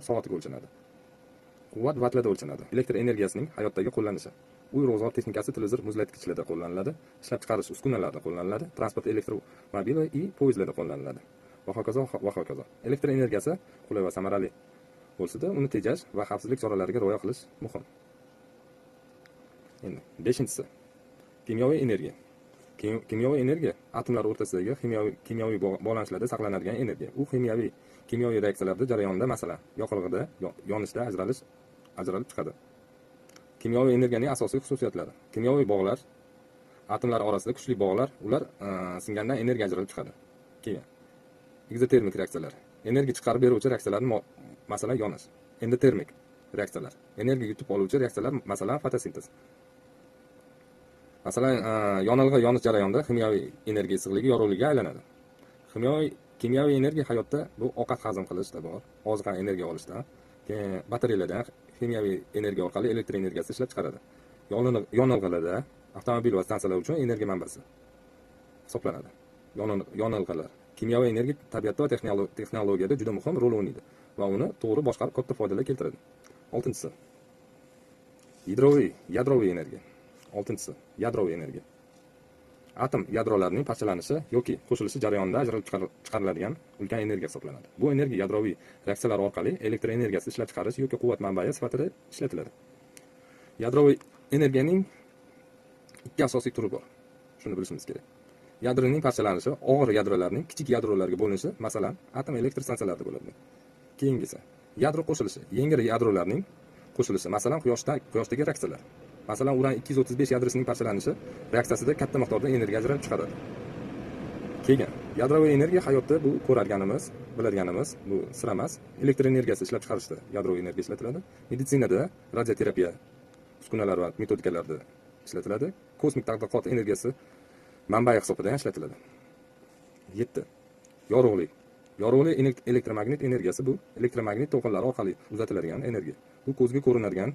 soatiga o'lchanadi. Quvvat vattlarda o'lchanadi. Elektr energiyasining hayotdagi qo'llanishi. Uy ro'zg'or texnikasi, televizor, muzlatgichlarda qo'llaniladi, ishlab chiqarish uskunalarida qo'llaniladi, transport, elektromobil va poyezdlarda qo'llaniladi. Va hokazo va hokazo. Elektr energiyasi qulay va samarali bo'lsa-da, uni tejash va xavfsizlik choralariga rioya qilish muhim. Endi beshinchisi, kimyoviy energiya. Kimyoviy energiya atomlar o'rtasidagi kimyoviy bog'lanishlarda saqlanadigan energiya. U kimyoviy reaksiyalarda jarayonida, masalan, yoqilg'ida yonishda ajralib chiqadi. Kimyoviy energiyaning asosiy xususiyatlari: kimyoviy bog'lar, atomlar orasida kuchli bog'lar, ular singandan energiya ajralib chiqadi. Keyin ekzotermik reaksiyalar, energiya chiqarib beruvchi reaksiyalar, masalan, yonish. Endotermik reaksiyalar, energiya yutib oluvchi reaksiyalar, masalan, fotosintez. Masalan, yonilg'i yonish jarayonida ximyoviy energiya issiqligi yorug'likka aylanadi. Kimyoviy energiya hayotda bu ovqat hazm qilishda bor, oziqa energiya olishda, keyin batareyalardan ximyoviy energiya orqali elektr energiyasi ishlab chiqaradi. Yonilg'ilarda avtomobil va stansiyalar uchun energiya manbasi hisoblanadi. Yonilg'ilar. Kimyoviy energiya tabiatda va texnologiyada juda muhim rol o'ynaydi va uni to'g'ri boshqarib katta foydalar keltiradi. Oltinchisi, yadroviy energiya. Oltinchisi, yadroviy energiya. Atom yadrolarining parchalanishi yoki qo'shilishi jarayonida ajralib chiqariladigan ulkan energiya hisoblanadi. Bu energiya yadroviy reaksiyalar orqali elektr energiyasi ishlab chiqarish yoki quvvat manbai sifatida ishlatiladi. Yadroviy energiyaning ikki asosiy turi bor. Shuni bilishimiz kerak. Yadroning parchalanishi og'ir yadrolarning kichik yadrolarga bo'linishi, masalan, atom elektr stansiyalarida bo'ladi. Keyingisi, yadro qo'shilishi, yengil yadrolarning qo'shilishi, masalan, quyoshdagi reaksiyalar. Masalan, uran 235 yadrosining parchalanishi reaksiyasida katta miqdorda energiya ajralib chiqaradi. Keyin, yadroviy energiya hayotda bu ko'rganimiz, biladiganimiz, bu sir emas. Elektr energiyasi ishlab chiqarishda yadroviy energiya ishlatiladi. Meditsinada radioterapiya uskunalar va metodikalarda ishlatiladi. Kosmik tadqiqot energiyasi manbai hisobida ham ishlatiladi. 7. Yorug'lik. Yorug'lik elektromagnit energiyasi bu elektromagnit to'lqinlari orqali uzatiladigan energiya. Bu ko'zga ko'rinadigan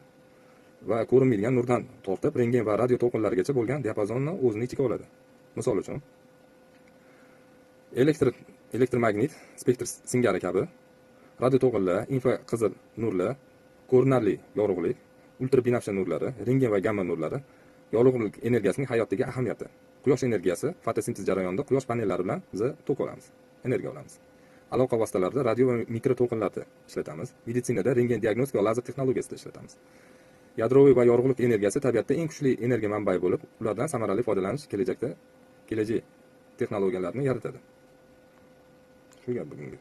va ko'rinmaydigan nurdan tortib rentgen va radio to'lqinlarigacha bo'lgan diapazonni o'zini ichiga oladi. Misol uchun, elektromagnit spektr singari kabi radio to'lqinlar, infraqizil nurlar, ko'rinarli yorug'lik, ultrabinafsha nurlari, rentgen va gamma nurlari. Yorug'lik energiyasining hayotdagi ahamiyati. Quyosh energiyasi fotosintez jarayonida quyosh panellari bilan biz tok olamiz, energiya olamiz. Aloqa vositalarida radio va mikroto'lqinlarda ishlatamiz. Meditsinada rentgen diagnostika va lazer texnologiyasida ishlatamiz. Yadroviy va yorug'lik energiyasi tabiatda eng kuchli energiya manbai bo'lib, ulardan samarali foydalanish kelajak texnologiyalarni yaratadi. Shu gap bugungi.